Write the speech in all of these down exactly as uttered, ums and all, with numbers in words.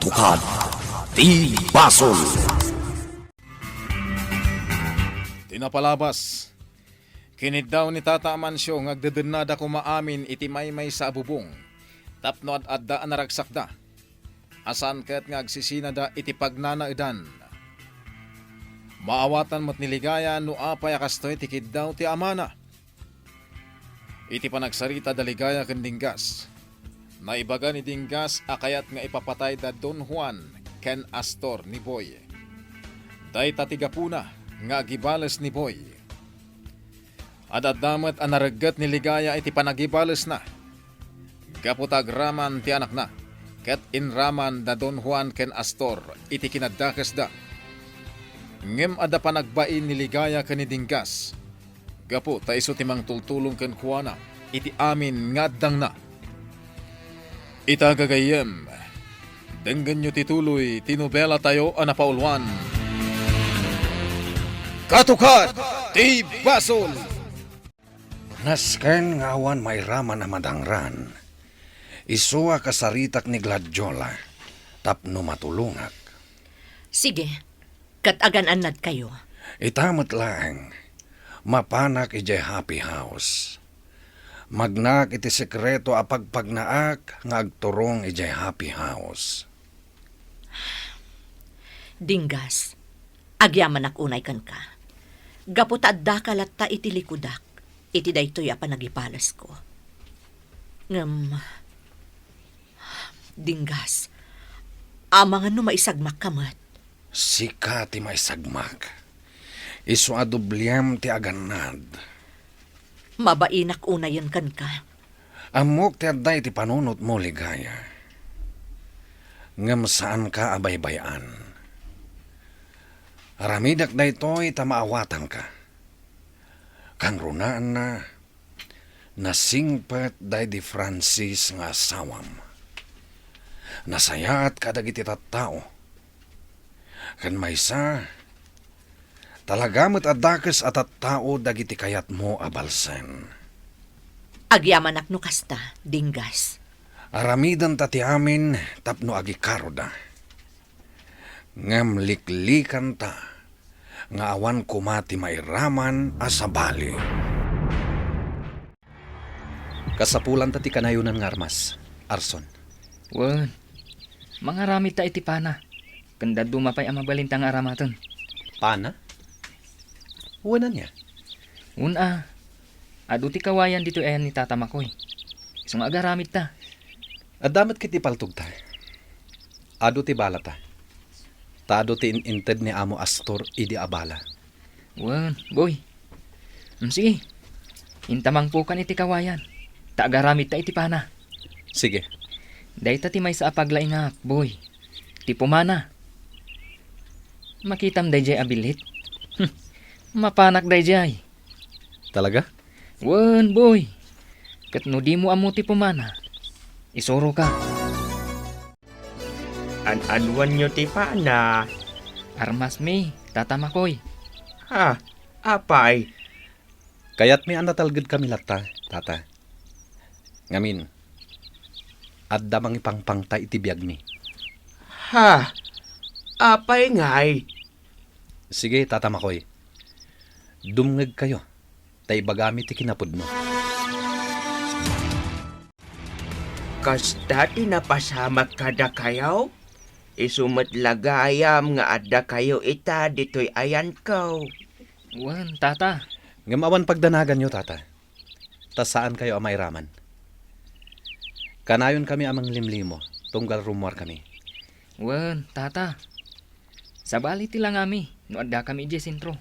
Tukad ti basol. Ti napalabas, kiniddaw ni Tata Amancio nga agdedennada koma amin iti maymaysa a bubong tapno ad-adda a naragsakda, a saan ket nga agsisinada iti pagnanaedan. Maawatan met ni Ligaya no apay a kastoy ti kiddaw ti amana. Iti panagsarita da Ligaya ken Dinggas, naibaga ni Dinggas a kayat nga ipapatay da Don Juan ken Astor ni Boy. Dayta ti gapuna nga agibales ni Boy. Ad-adda met a naregget ni Ligaya iti panagibalesna. Gapu ta agraman ti anakna, ket inraman da Don Juan ken Astor iti kinaddakesda. Ngem adda panagbain ni Ligaya ken ni Dinggas, gapu ta isu ti mangtultulong kenkuana iti amin nga addangna. Ita, gagayyem, denggenyo ti tuloy ti nobelatayo a napauluan, Katukad ti Basol! Nasken nga awan mairaman a madangran, isu a kasaritak ni Gladiola tapno matulongak. Sige, ket agan-annadkayo. Ita met laeng, mapanak idiay happy house. Magnaak iti sekreto a pagpagnaak nga agturong idiay happy house. Dinggas, agyamanak unay kenka. Gapu ta addaka latta iti likudak iti daytoy a panagibalesko. Ngem, Dinggas, amangan no maisagmakka met. Sika ti maisagmak. Isu a doblem ti agannad. Mabainak unayen kenka. Ammok ti adda iti panunotmo, Ligaya. Ngem saanka a baybay-an. Aramidek daytoy ta maawatanka. Kangrunaanna, nasingpet daydi Francis nga asawam. Nasayaat kadagiti tattao. Ken maysa, talaga met a dakes a tattao dagiti kayatmo a balsen. Agyamanak no kasta, Dinggas. Aramidenta ti amin tapno agikaroda. Ngem liklikanta nga awan koma ti mairaman a sabali. Kasapulanta ti kanayonan nga armas, Arson. Wen, mangaramidta iti pana, ken dadduma pay a mabalinta nga aramaten. Pana? Wen ania? Wen a, adu ti kawayan ditoy ayan ni Tata Makoy. Isu nga agaramidta. Adda met ket ti paltogta. Adu ti balata. Ta adu ti in-inted ni Amo Astor idi a bala. Wen, Boy. Mm, sige. Inta mangpukan iti kawayan. Ta agaramidta iti pana. Sige. Dayta ti maysa a paglaingak, Boy. Ti pumana. Makitam daydiay a billit? Hmm. Mapanak daydiay. Talaga? Wen, Boy. Ket no dimo ammo ti pumana, isuroka. An-anuanyo ti pana? Armasmi, Tata Makoy. Ha? Apay? Kayatmi a natalgedkami latta, Tata. Ngamin, adda mangipangpangta iti biagmi. Ha? Apay ngay? Sige, Tata Makoy. Dumngegkayo, ta ibagami ti kinapudno. Kasta ti napasamak kadakayo? Isu met la gayam nga addakayo ita ditoy ayanko. Wen, Tata. Ngem awan pagdanaganyo, Tata. Ta saankayo a mairaman. Kanayonkami a manglimlimo, tunggal rummuarkami. Wen, Tata. Sabali ti langami no addakami idiay sentro.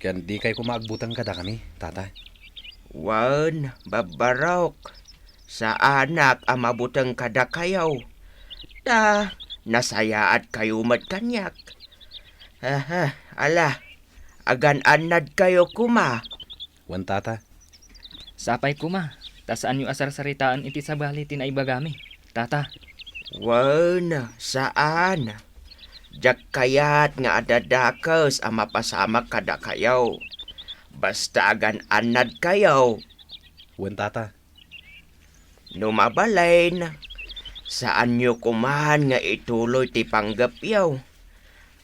Ken dikay koma agbuteng kadakami, Tata. Wen, babbarok. Saanak a mabuteng kadakayo. Ta, nasayaatkayo met kaniak. Aha, ala, agan-annadkayo koma. Wen, Tata. Sapay koma, ta saanyo a sarsaritaen iti sabali ti naibagami, Tata. Wen, saan. Diak kayat nga adda dakes a mapasamak kadakayo. Basta agan-annadkayo. Wen, Tata. No mabalin, Saanyo koman nga ituloy ti panggepyo,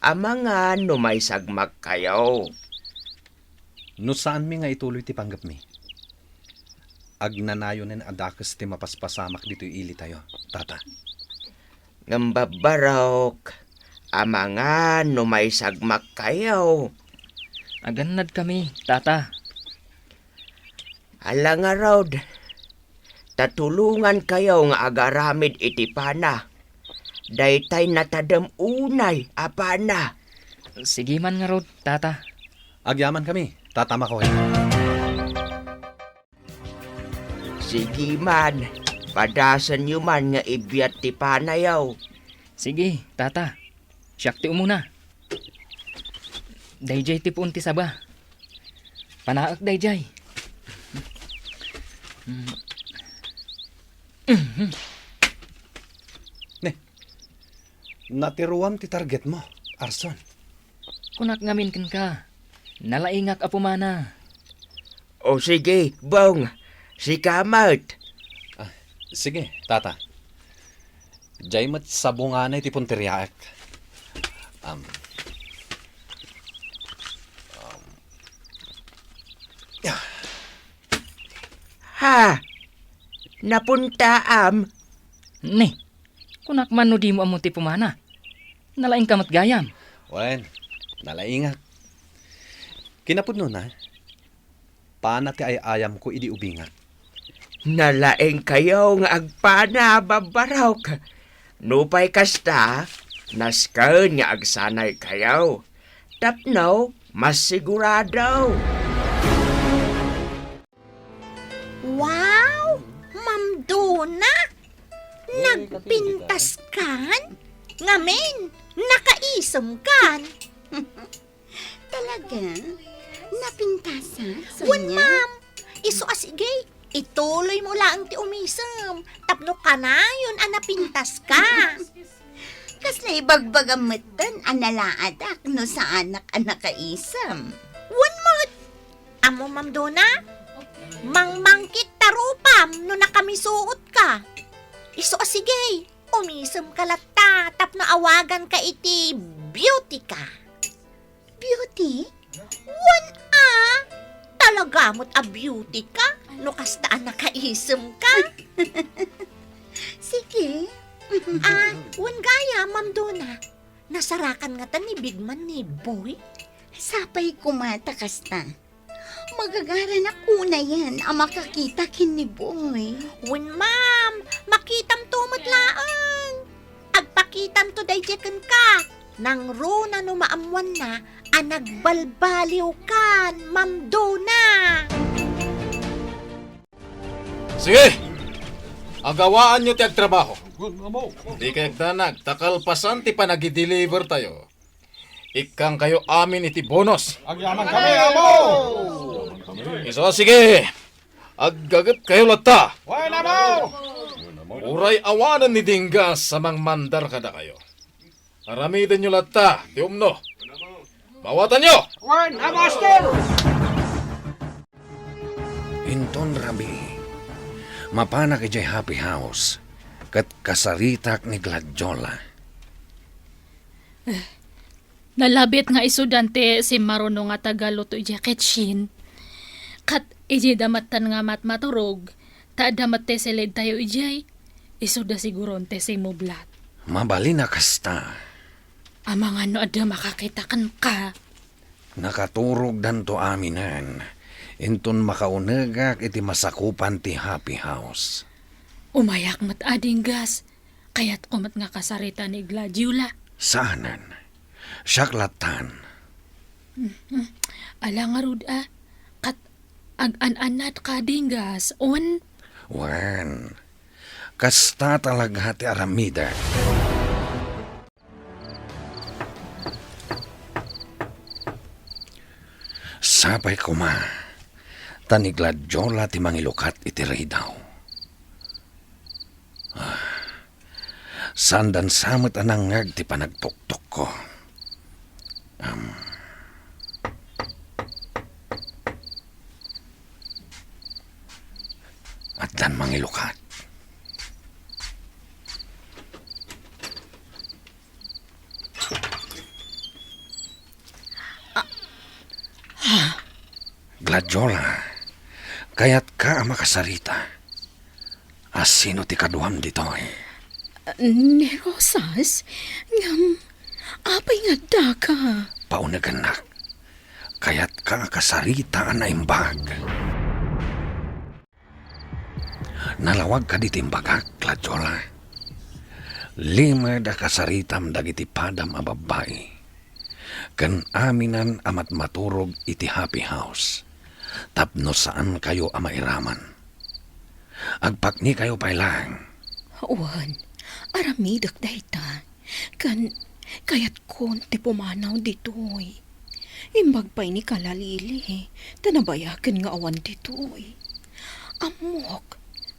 amangan no maisagmakkayo. No saanmi nga ituloy ti panggepmi, agnanayonen a dakes ti mapaspasamak ditoy ilitayo, Tata. Ngem babbarok, amangan no maisagmakkayo. Agannadkami, Tata. Ala ngarud, ta tulongankayo nga agaramid iti pana. Daytay natadem unay a pana. Sige man ngarud, Tata. Agyamankami, Tata McCoy. Sige man, padasenyo man nga ibiat ti panayo. Sige, Tata. Siak ti umuna. Dayjay ti puon ti saba. Panaek dayjay. Ne, natiruam ti targetmo, Arson. Kunak ngamin kenka, nalaingak a pumana. O sige, Bong, sika met. Ah, sige, Tata. Diay met sabunganay ti punteriaek. Am. Am. Ah. Ha? Napuntaam? Ni, kunak man no dimo ammo ti pumana. Nalaingka met gayam. Wen, nalaingak. Kinapudnona, pana ti ay-ayamko idi ubingak. Nalaingkayo nga agpana, babbarok. Nupay kasta, nasken nga agsanaykayo. Tapno masigurado. Wow! Ma'am Dona! Nagpintaskan? Ngamin, nakaisemkan? Talaga? Napintasan, Wen, Sonia? Ma'am. Isu a sige, ituloy mo laeng ti umisem tapno kanayon a napintaska. Kasla ibagbagam metten a nalaadak no saanak a nakaisem. Wen met. Ammo, Ma'am Dona? Mangmangkit ta rupam no nakamisuotka. Isu a sige, umisemka latta tapno awaganka iti beauty ka. Beauty? Wen a! Talaga met a beauty ka no kasta a nakaisemka. Sige. Ah, wen gayam, Ma'am Dona, nasarakan ngata ni Big Man ni Boy? Sapay koma ta kasta. Magagaranak unayen a makakita ken ni Boy. Wen, ma'am, makitamto met laeng. Agpakitamto daydiay kenka. Nangruna no maammoanna a nagbalbaliwkan, Ma'am Dona. Sige! Agawaanyo ti agtrabaho. Dikay agdanag, ta kalpasan ti panagidelivertayo, ikkangkayo amin iti bonus. Agyamankami, Amo! Isu a sige, aggagepkayo latta. Wen, Amo! Uray awanen ni Dinggas a mangmandar kadakayo, aramidenyo latta ti umno. Mawatanyo! Wen, a, Master! Inton rabii, mapanak idiay happy house, ket kasaritak ni Gladiola. Nalabit nga isudan ti simmaruno nga tagaluto idiay kitchen. Ket idi damattan nga matmaturog, ta adda met ti silidtayo idiay, isuda siguron ti simublat. Mabalin a kasta. Amangan no adda makakita kenka. Nakaturogdanto aminen, inton makaunegak iti masakupan ti happy house. Umayak met a, Dinggas. Kayatko met nga kasarita ni Gladiola. Saanen. Siak lattan. Mhm. Ala ngarud a, ket agan-anadka, Dinggas, un? Wen, kasta talaga ti aramidek. Sapay koma, ta ni Gladiola ti mangilukat iti ridaw. Ah, saan dansa met a nangngeg ti panagtuktokko. Am. Addan mangilukat. Gladiola, kayatka a makasarita? A sino ti kaduam ditoy? Ni Rosas? Ngem, apay nga addaka? Paunegennak. Kayatka a kasarita a naimbag. Nalawag kadi ti imbagak, Gladiola? Limed a kasaritam dagiti padam a babbai, ken aminan a matmaturog iti happy house, tapno saankayo a mairaman. Agpaknikayo pay laeng. Wen, aramidek dayta. Ken kayatkon ti pumanaw ditoy. Imbag pay ni Kalalili, ta nabayaken nga awan ditoy. Ammok,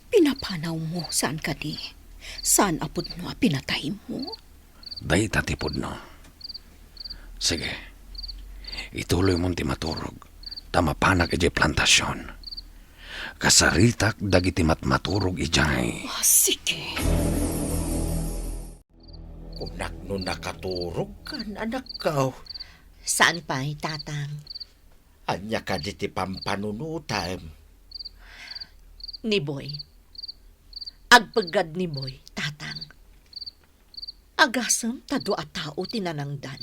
pinapanawmo, saan kadi? Saan a pudno a pinataymo? Dayta ti pudno. Sige, ituloymon ti maturog, ta mapanak idiay plantasion. Kasaritak dagiti matmaturog idiay. Ah, sige. Kunak no nakaturogkan, anakko. Saan pay, Tatang. Ania kadi ti pampanunotem? Ni Boy. Agpeggad ni Boy, Tatang. Agasem ta dua a tao ti nanangdan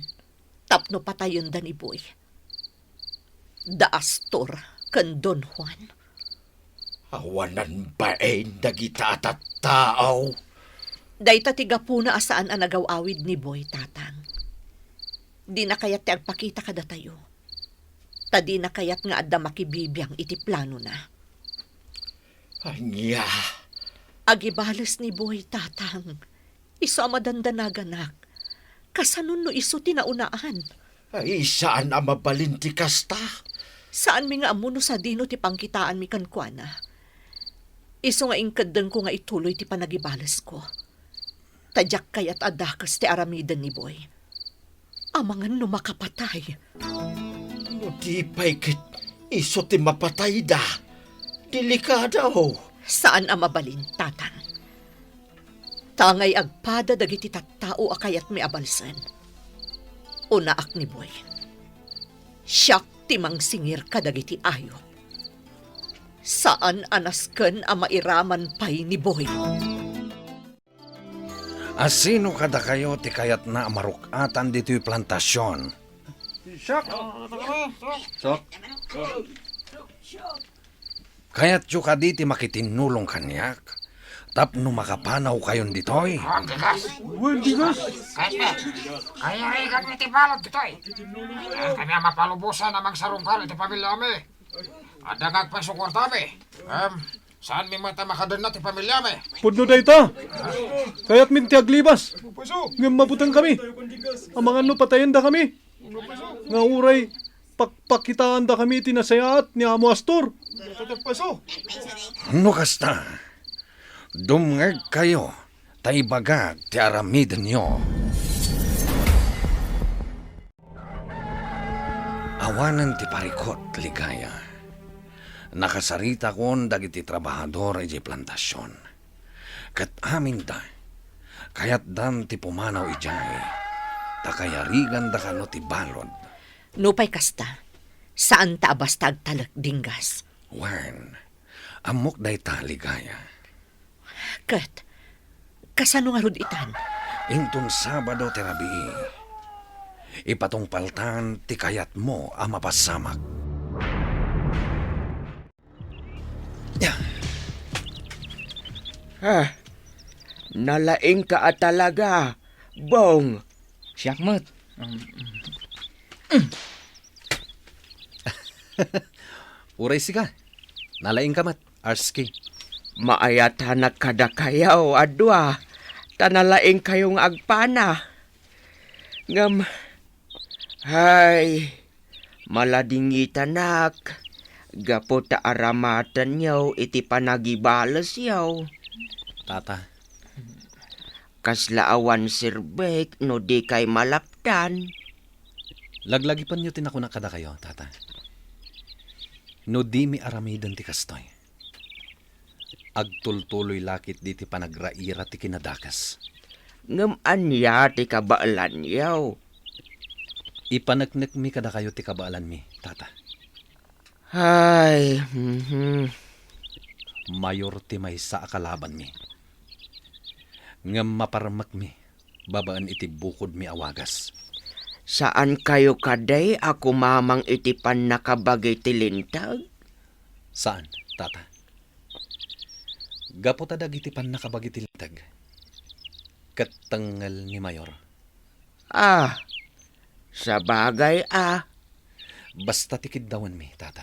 tapno patayenda ni Boy. Da Astor ken Don Juan. Awanan bain dagita a tattao. Dayta ti gapuna a saan a nagaw-awid ni Boy, Tatang. Dina kayat ti agpakita kadatayo. Ta dina kayat nga adda makibibiang iti planona. Ania? Agibales ni Boy, Tatang. Isu a madandanaganak. Kasano no isu ti naunaan? Ay, saan a mabalin ti kasta. Saanmi nga ammo no sadino ti pangkitaanmi kenkuana. Isu nga inkeddengko nga ituloy ti panagibalesko. Ta diak kayat a dakes ti aramiden ni Boy. Amangan no makapatay. No di pay ket isu ti mapatayda, delikado. Saan a mabalin, Tatang. Tangay agpada dagiti tattao a kayatmi a balsen. Unaak ni Boy. Siak ti mangsingir kadagiti ayup. Saan a nasken a mairaman pay ni Boy. A sino kadakayo ti kayatna a maruk-atan ditoy plantasion? Siak. Siak. Kayatyo kadi ti makitinnulong kaniak tapno makapanawkayon ditoy? Ah, digas. Wen, digas. Kayat, kayarigan mi ti balod ditoy. Kami a mapalubosan a mangsarungkar iti pamiliami. Adda nga agpayso kuartami. Em, saanmi met a makadenna ti pamiliami. Pudno dayta. Kayatmin ti aglibas. Ngem mabutengkami. Amangan no patayendakami. Nga uray pakpakitaandakami iti nasayaat ni Amo Astor. No kasta, dumngegkayo ta ibagak ti aramidenyo. Awanen ti parikut, Ligaya. Nakasaritakon dagiti trabahador idiay plantasion. Ket aminda, kayatdan ti pumanaw idiay, ta kayariganda kano ti balod. Nupay kasta, saanta a basta agtalek, Dinggas. Wen, ammok dayta, Ligaya. Ket, kasano ngarud itan? Inton Sabado ti rabii, ipatungpaltan ti kayatmo a mapasamak. Ah, nalaingka a talaga, Bong. Siak met. Um, um. Uray sika, nalaingka met, Arski. Maayatanak kadakayo a dua, ta nalaingkayo nga agpana. Ngem, hay, maladingitanak gapu ta aramatenyo iti panagibalesyo. Tata. Kasla awan serbek no dikay malapdan. Laglagipenyo ti nakunak kadakayo, Tata. No dimi aramiden ti kastoy, agtultuloy la ketdi ti panagraira ti kinadakes. Ngem ania ti kabaelanyo? Ipaneknekmi kadakayo ti kabaelanmi, Tata. Ay, mhm. Mayor ti maysa a kalabanmi. Ngem maparmekmi babaen iti bukodmi a wagas. Saankayo kadi a kumamang iti pannakabagi ti linteg? Saan, Tata. Gapu ta dagiti pannakabagi ti linteg, ket tengngel ni Mayor. Ah, sabagay a. Basta ti kiddawenmi, Tata.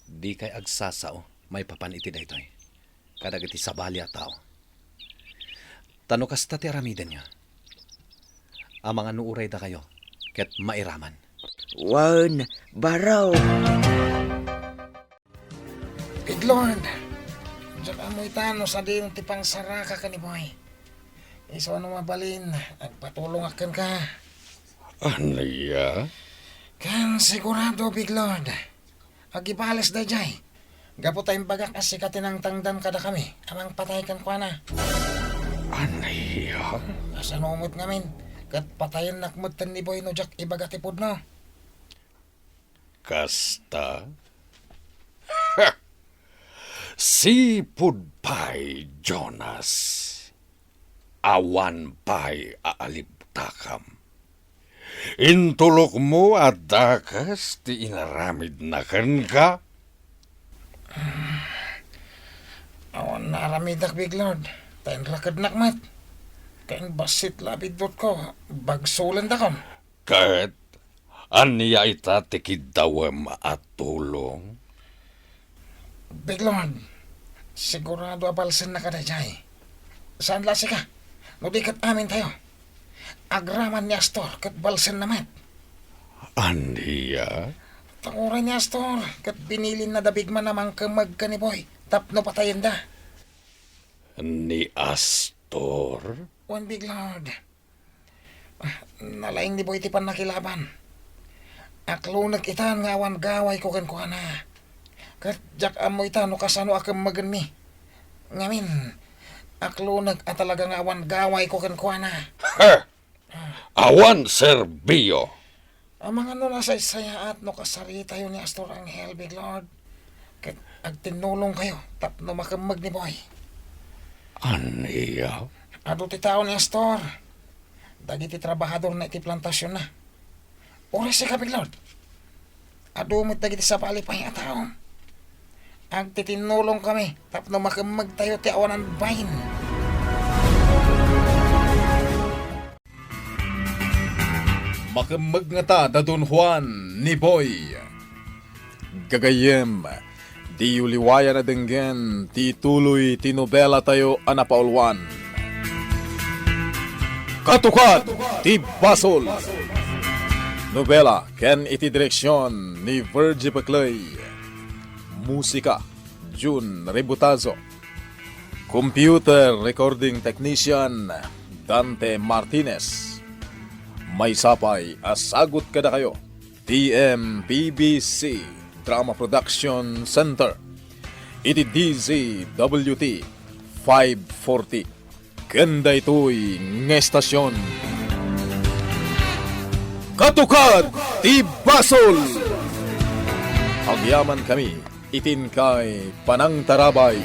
Dikay agsasao maipapan iti daytoy kadagiti sabali a tao. Ta no kasta ti aramidenyo, amangan no uray dakayo ket mairaman. Wen, baro. Big Lord, diak ammo ita no sadino ti pangsaraka ken ni Boy. Isu a no mabalin, agpatulongak kenka. Ania? Ken sigurado, Big Lord, agibales daydiay. Gapu ta imbagak a sika ti nangtangdan kadakami a mangpatay kenkuana. Ania? Kasano met ngamin, ket patayennak metten ni Boy no diak ibaga ti pudno. Kasta? Ha! Sipud pay, Jonas. Awan pay a alibtakam. Intulokmo a dakes ti inaramidna kenka? Awan naaramidak, Big Lord, ta inrakednak met. Ken bassit la a biddutko, bagsolendakon. Ket ania ita ti kiddawem a tulong? Big Lord, sigurado a balsennaka daydiay. Saan la a sika, no di ket amintayo. Agraman ni Astor ket balsenna met. Ania? Ta uray ni Astor ket binilinna da Big Man a mangkemmeg ken ni Boy tapno patayenda. Ni Astor? Wen, Big Lord. Nalaing ni Boy ti pannakilaban. Aklonek itan nga awan gawayko kenkuana. Ket diak ammo ita no kasano a kemmegenmi. Ngamin, aklonek a talaga nga awan gawayko kenkuana. He! Awan serbio! Amangan no nasaysayaat no kasaritayo ni Astor Angel, Big Lord. Ket agtinnulongkayo tapno makemmeg ni Boy. Ania? Adu ti tao ni Astor. Dagiti trabahadorna iti plantasionna. Uray sika, Big Lord. Adu met dagiti sabali pay a tao. Agtitinnulongkami tapno makemmegtayo ti awanan bain. Makemmeg ngata da Don Juan ni Boy. Gagayyem, diyo liwayan a denggen ti ituloy ti nobelatayo a napauluan. Katukad ti Basol. Nobela ken iti direksion ni Virgie Peclay. Musika, Jun Rebutazo. Computer Recording Technician, Dante Martinez. Maysa pay a sagut kadakayo, T M P B C Drama Production Center, iti D Z W T five forty. Ken daytoy nga estasion, Katukad ti Basol! Agyamankami iti inkay panangtarabay.